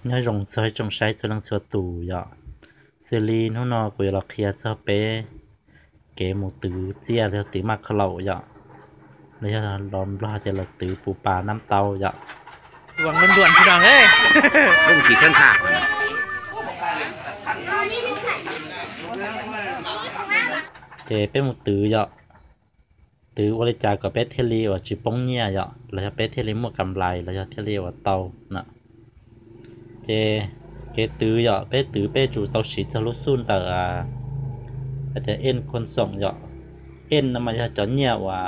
Nyob zoo txog ib tsoom saib txhua leej txhua tus yom. Xws li hnub no kuv yuav los qhia txog peb kev mus twv txiaj los yog twv maj kha laum yom, los yog los Nplog tias los twv pus pas nab tau yom. Ces peb mus twv yom, twv ua li cas kom peb thiaj li uas tsis poob nyiaj yom, los yog peb thiaj li muaj kam nplais los yog thiaj li uas tau na. Ces kev twv yom, peb twv peb yuav tsum tau siv txog lub xuj ntawm hais tias ej khon xoom yom. Ej no mas yog cov nyiaj uas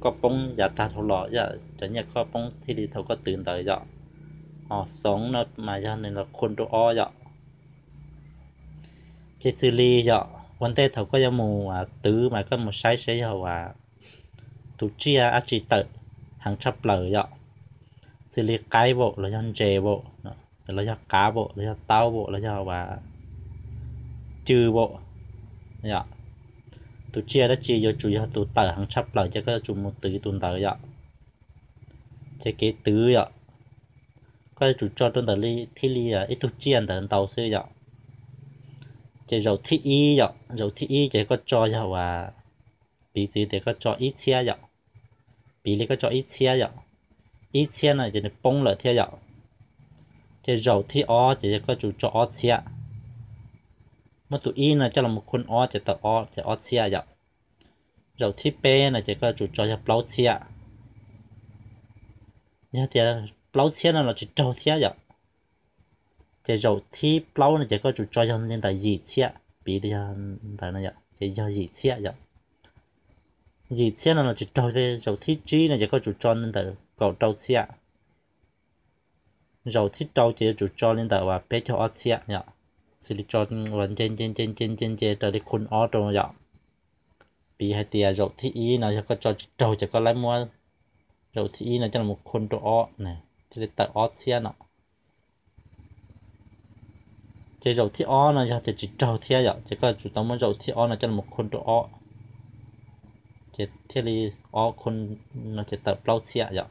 koj poob yav tag dhau los yom, cov nyiaj koj poob thiaj li thaum koj twv ntawd yom. Ho xoom no mas yog nws los khon rau ob yom. Ces xws li yom, ua ntej thaum koj yuav mus twv mas koj mus saib seb yog uas tus tsiaj dab tsi tawm heev tshaj plaws yom, xws li qaib vaum los yog ntses vaum, los yog qav vaum los yog taub vaum los yog uas cw vaum yom. Tus tsiaj dab tsi yuav tsum yog tus tawm heev tshaj plaws ces koj yuav tsum mus twv tus ntawd yom. Ces kev twv yom, koj yuav tsum tso rau ntawm li thiaj li ib tug tsiaj ntawd ntau xwb yom. Ces zaum thib ib yom, zaum thib ib ces koj tso yog uas, piv txwv tias koj tso ib txhiab yom, piv li koj tso ib txhiab yom, ib txhiab no ces nws poob lawm thiab yom. Ces zaum thib ob ces yog koj tsum tso ob txhiab. Muab tus ib no coj los mus khon ob ces tawm ob ces ob txhiab yom. Zaum thib peb no ces koj tsum tso yog plaub txhiab. Yog tias plaub txhiab no los tsis raug thiab yom. Ces zaum thib plaub no ces koj tsum tso yog li ntawm yim txhiab, piv li yog ntawd no yom, ces yog yim txhiab yom. Yim txhiab no los tsis raug thiab, zaum thib tsib no ces koj tsum tso li ntawm kaum rau txhiab. Zaum thib rau ces yuav tsum tso li ntawm uas peb caug ob txhiab yom. Xws li tso uas nce nce nce nce nce nce raws li khon ob rau yom. Piv hais tias zaum thib ib no yog koj tso tsis raug ces koj laib muab zaum thib ib no coj los khon rau ob, thiaj li tawm ob txhiab no. Ces zaum thib ob no yog tias tsis raug thiab yom, ces koj tsum tau muab zaum thib ob no coj los khon rau ob, ces thiaj li ob khon no ces tawm plaub txhiab yom.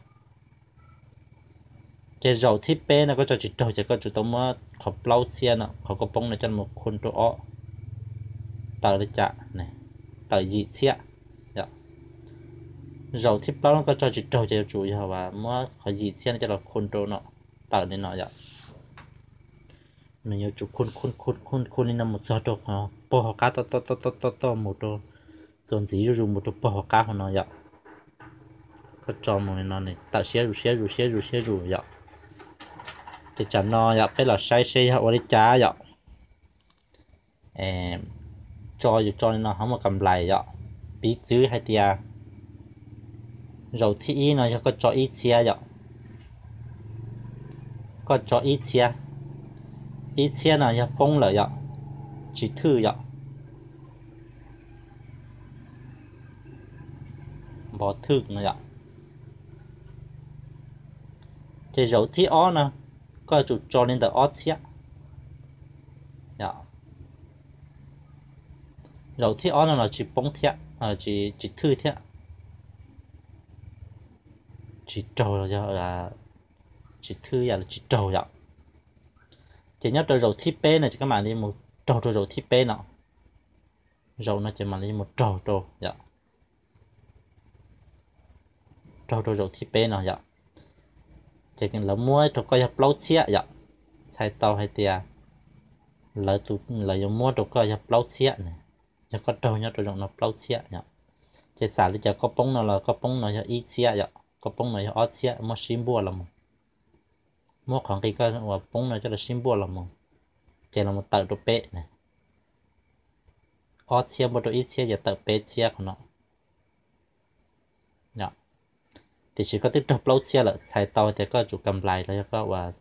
Ces zaum thib peb no koj tso tsis raug ces koj tsum tau muab qhov plaub txhiab no, qhov koj poob no coj los khon rau ob, tawm li cas, tawm yim txhiab yom. Zaum thib plaub no koj tso tsis raug ces yuav tsum yog muab qhov yim txhiab no coj los khon rau no, tawm li no yom. Nws yuav tsum khon khon khon khon khon li no mus txog rau qhov pog hauv qab toj toj toj toj toj mus rau, txuas ntxiv zuj zus mus rau pog hauv qab hauv no yom. Koj tso mus li no nws tawm siab zus siab zus siab zus siab zus yom. Ces tsam no yom peb los saib seb yog ua li cas yom. Tso yus tso li no ho muaj kam nplais yom. Piv txwv hais tias zaum thib ib no yog koj tso ib txhiab yom. Koj tso ib txhiab, ib txhiab no yog poob lawm yom, tsis thwj yom. Npov thwj no yom. Ces zaum thib ob no koj yuav tsum tso li ntawm ob txhiab. Zaum thib ob no los tsis poob thiab, tsis thwj thiab. Tsis raug los yog tsis thwj yam los tsis raug yom. Ces nyob rau zaum thib peb no ces koj mam li mus raug rau zaum thib peb no. Zaum no ces mam li mus raug rau yom. Raug rau zaum thib peb no yom. Ces lawv muab rau koj yog plaub txhiab yom. Txhais tau hais tias lawv, lawv yuav muab rau koj yog plaub txhiab ne, yog koj raug nyob rau zaum no plaub txhiab yom. Ces xam li cas koj poob no los koj poob no yog ib txhiab yom, koj poob no yog ob txhiab, muab sib npuaj los mus. Muab qhov nqi koj uas poob no coj los sib npuaj los mus, ces los mus tawm rau peb ne. Ob txhiab npuaj rau ib txhiab ces tawm peb txhiab qhov no. Tiam sis koj twb raug plaub txhiab lawm, txhais tau tias koj tsum kam nplais los yog koj uas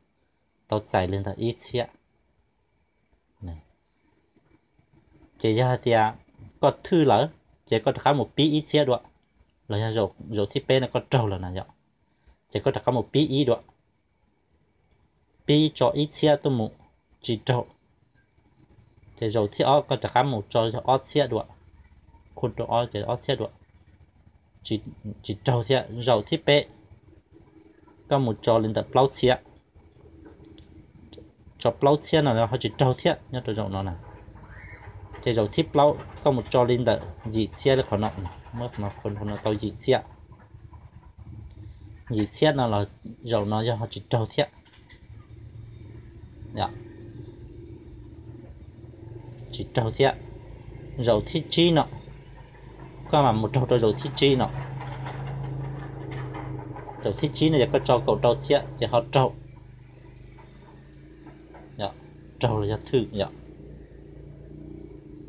tau txais li ntawm ib txhiab. Ces yog hais tias koj thwj lawm, ces koj rov qab mus pib ib txhiab dua, los yog zaum thib peb no koj raug lawm na yom, ces koj rov qab mus pib ib dua, pib tso ib txhiab tuaj mus tsis raug, ces zaum thib ob koj rov qab mus tso yog ob txhiab dua, khun rau ob ces ob txhiab dua, tsis raug thiab. Zaum thib peb koj mus tso li ntawm plaub txhiab, tso plaub txhiab no ho tsis raug thiab nyob rau zaum no na. Ces zaum thib plaub koj mus tso li ntawm yim txhiab li qhov no, muab qhov no tau yim txhiab. Yim txhiab no los zaum no yog ho tsis raug thiab. Tsis raug thiab. Zaum thib tsib no, koj mam mus raug rau zaum thib tsib no. Zaum thib tsib no yog koj tso kaum rau txhiab ces ho raug. Raug los yog thwm yom.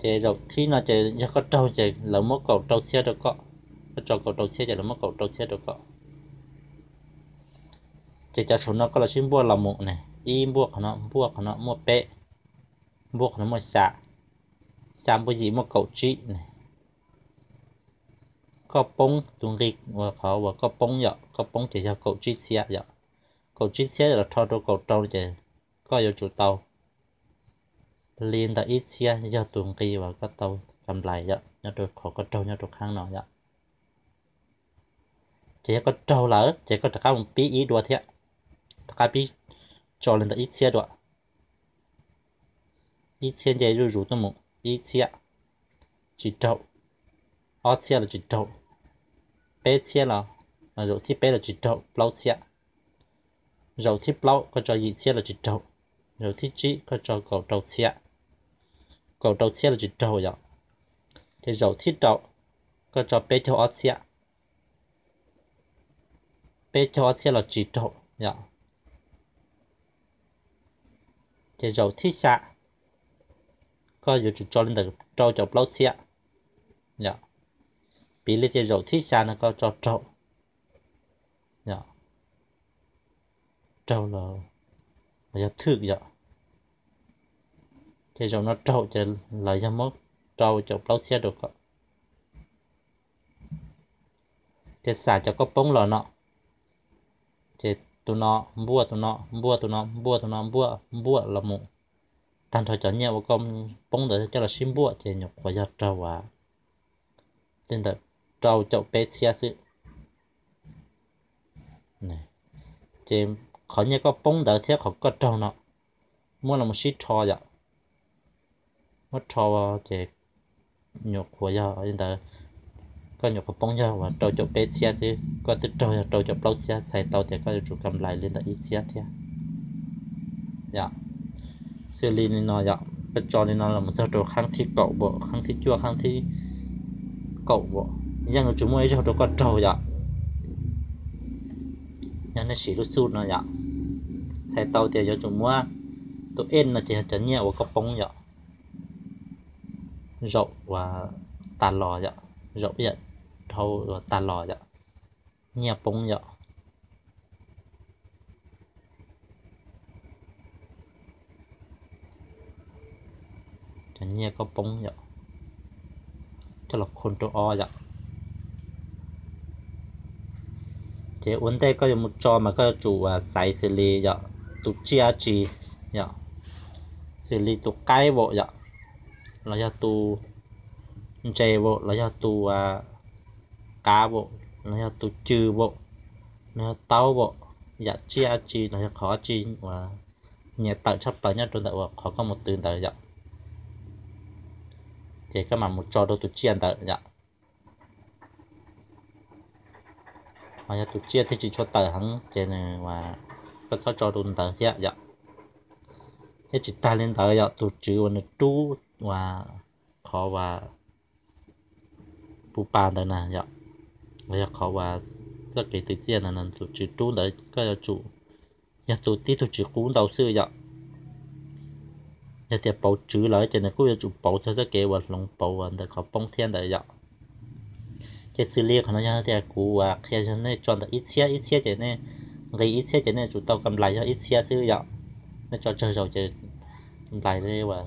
Ces zaum thib no ces yog koj raug ces lawv muab kaum rau txhiab rau koj. Koj tso kaum rau txhiab ces lawv muab kaum rau txhiab rau koj. Ces cov saum no koj los sib npuaj los mus ne, ib npuaj qhov no, npuaj qhov no muaj peb, npuaj qhov no muaj xya, xya npuaj yim muaj kaum tsib ne. Koj poob tus nqi uas qhov uas koj poob yom, koj poob ces yog kaum tsib txhiab yom. Kaum tsib txhiab los rho rau kaum rau ces koj yuav tsum tau li ntawm ib txhiab yog tus nqi uas koj tau kam nplais yom, nyob rau qhov koj raug nyob rau qhab no yom. Ces yog koj raug lawm ces koj rov qab mus pib ib dua thiab, rov qab pib tso li ntawm ib txhiab dua. Ib txhiab nce zuj zus tuaj mus, ib txhiab, tsis raug. Ob txhiab los tsis raug. Peb txhiab los, zaum thib peb los tsis raug, plaub txhiab. Zaum thib plaub koj tso yim txhiab los tsis raug. Zaum thib tsib koj tso kaum rau txhiab, kaum rau txhiab los tsis raug yom. Ces zaum thib rau koj tso peb caug ob txhiab, peb caug ob txhiab los tsis raug yom. Ces zaum thib xya koj yuav tsum tso li ntawm rau caum plaub txhiab yom. Piv li tias zaum thib xya no koj tso raug, raug los yog thwm yom. Ces zaum no raug ces lawv yog muab rau caum plaub txhiab rau koj. Ces xam cov koj poob los no, ces tus no npuaj tus no, npuaj tus no, npuaj tus no, npuaj npuaj los mus, tag nrho cov nyiaj uas koj poob ntawd coj los sib npuaj ces nyuam qhuav yog raug uas li ntawm rau caum peb txhiab xwb. Ces qhov nyiaj koj poob ntawd thiab qhov koj raug no muab los sib rho yom. Muab rho ces nyuam qhuav yog li ntawd, koj nyuam qhuav poob yog uas rau caum peb txhiab xwb, koj twb raug yog rau caum plaub txhiab, txhais tau tias koj yuav tsum kam nplais li ntawm ib txhiab thiab. Yog xws li no yom, koj tso li no los txog rau qhab thib kaum npaum, qhab thib cuaj, qhab thib kaum npaum, yeej yuav tsum muaj ib zaug rau koj raug yom. Yog nej siv lub xuj no yom, txhais tau tias yuav tsum muab tus ej no ces yog cov nyiaj uas koj poob yom. Zaum uas tas los yom, zaum ib yam dhau uas tas los yom, nyiaj poob yom. Cov nyiaj koj poob yom, coj los khon rau ob yom. Ces ua ntej koj yuav mus tso mas koj yuav tsum xaiv xws li yom, tus tsiaj dab tsi yom, xws li tus qaib vaum yom, los yog tus ntses vaum, los yog tus qav vaum, los yog tus cw vaum, los yog taub vaum, yam tsiaj dab tsi los yog qhov dab tsi uas nyiam tawm tshaj plaws nyob rau ntawm uas qhov koj mus twv ntawd yom. Ces koj mam mus tso rau tus tsiaj ntawd yom. Ho yog tus tsiaj thiaj tsis tshua tawm heev ces nws, koj txhob tso rau ntawd thiab yom. Thiab tsis tag li ntawd yom, tus tswv uas nws rub uas qhov uas puj pa ntawd na yom, los yog qhov uas txoj kev twv txiaj ntawd na, tus tswv rub ntawd koj yuav tsum yog tus tib tug tsis qub ntau xwb yom. Yog tias pauv tswv lawm ces nws kuj yuav tsum pauv txog txoj kev uas hloov pauv uas ntawm qhov poob thiab ntawd yom. Ces xws li qhov no yog tias kuv uas qhia yog nej tso ntawm ib txhiab, ib txhiab ces nej nqis ib txhiab ces nej tsum tau kam nplais yog ib txhiab xwb yom. Nej tso tsawg zaus ces nplais li uas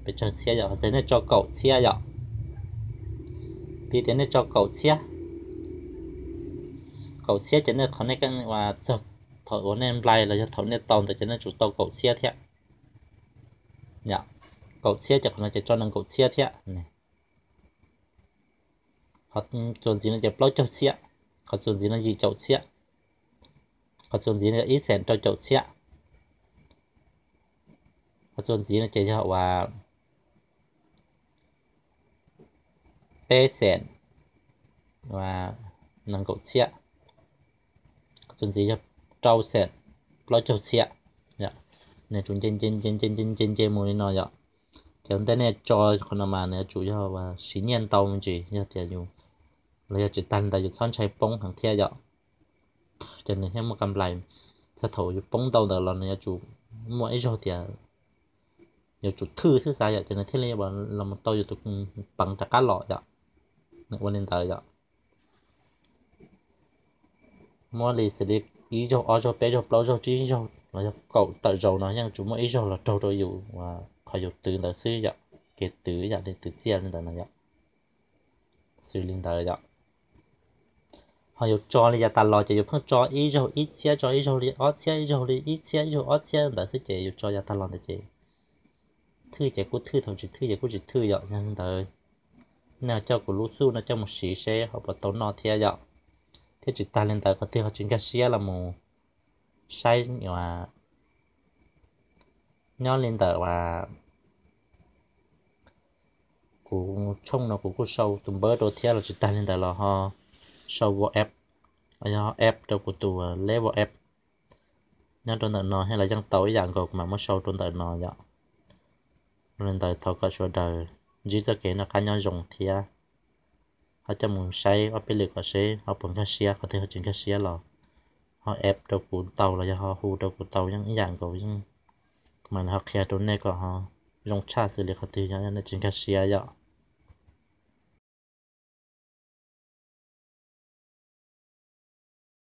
pes tsawg txhiab yom, ces nej tso kaum txhiab yom. Piv tias nej tso kaum txhiab, kaum txhiab ces nej qhov nej uas txog thaum uas nej nplais los yog thaum nej tau ntawd ces nej tsum tau kaum txhiab thiab. Kaum txhiab ces qhov no ces tso nees nkaum txhiab thiab. Qhov txuas ntxiv no ces plaub caug txhiab, qhov txuas ntxiv no yim caum txhiab, qhov txuas ntxiv no ib xees rau caum txhiab. Qhov txuas ntxiv no ces yog uas peb xees nees nkaum txhiab. Qhov txuas ntxiv yog rau xees plaub caug txhiab. Nws tsum nce nce nce nce nce nce nce mus li no yom. Ces ua ntej nej tso qhov no mas nws yuav tsum yog uas siv nyiaj ntau me ntsis, yog tias yus, los yog tsis tag li ntawd yus txhob ntshai poob heev thiab yom. Ces nws thiaj muaj kam nplais, txog thaum yus poob ntau ntawd los nws yuav tsum muaj ib zaug tias yuav tsum thwj xwb xav yom, ces nws thiaj li los mus tau yus tus peev rov qab los yom. Nws ua li ntawd yom. Muab li xws li ib zaug ob zaug peb zaug plaub zaug tsib zaug los yog kaum tawm zaus no yeej tsum muaj ib zaug los raug rau yus qhov yus twv ntawd xwb yom, kev twv yam li twv txiaj li ntawd no yom, xws li ntawd yom. Ho yus tso li yav tas los ces yus pheej tso ib zaug ib txhiab, tso ib zaug li ob txhiab, ib zaug li ib txhiab, ib zaug ob txhiab ntawd xwb ces yus tso yav tas los ntawd ces thwj ces kuj thwj, thaum tsis thwj ces kuj tsis thwj yom. Yog li ntawd nej coj kuv lub xuj no coj mus siv seb ho puas tau noj thiab yom. Thiab tsis tag li ntawd qhov twg ho tsis nkag siab los mus saib uas nyob li ntawm uas kuv tshooj no kuv kuj sau tus npawb rau thiab, los tsis tag li ntawd los ho sau WhatsApp, yog app rau kuv tus Level App nyob rau ntawm no thiab los yeej tau ib yam nkaus, kuv mam muab sau rau ntawm no yom. Li ntawd thov kom sawv daws ntsib txoj kev noj qab nyob zoo thiab ho coj mus saib ob peb lwm kom seb ho puas nkag siab, qhov twg ho tsis nkag siab los ho app rau kuv tau los yog ho hu rau kuv tau yeej ib yam nkaus, yeej kuv mam li ho qhia rau nej kom ho zoo tshaj xws li qhov twg yog nej tsis nkag siab yom.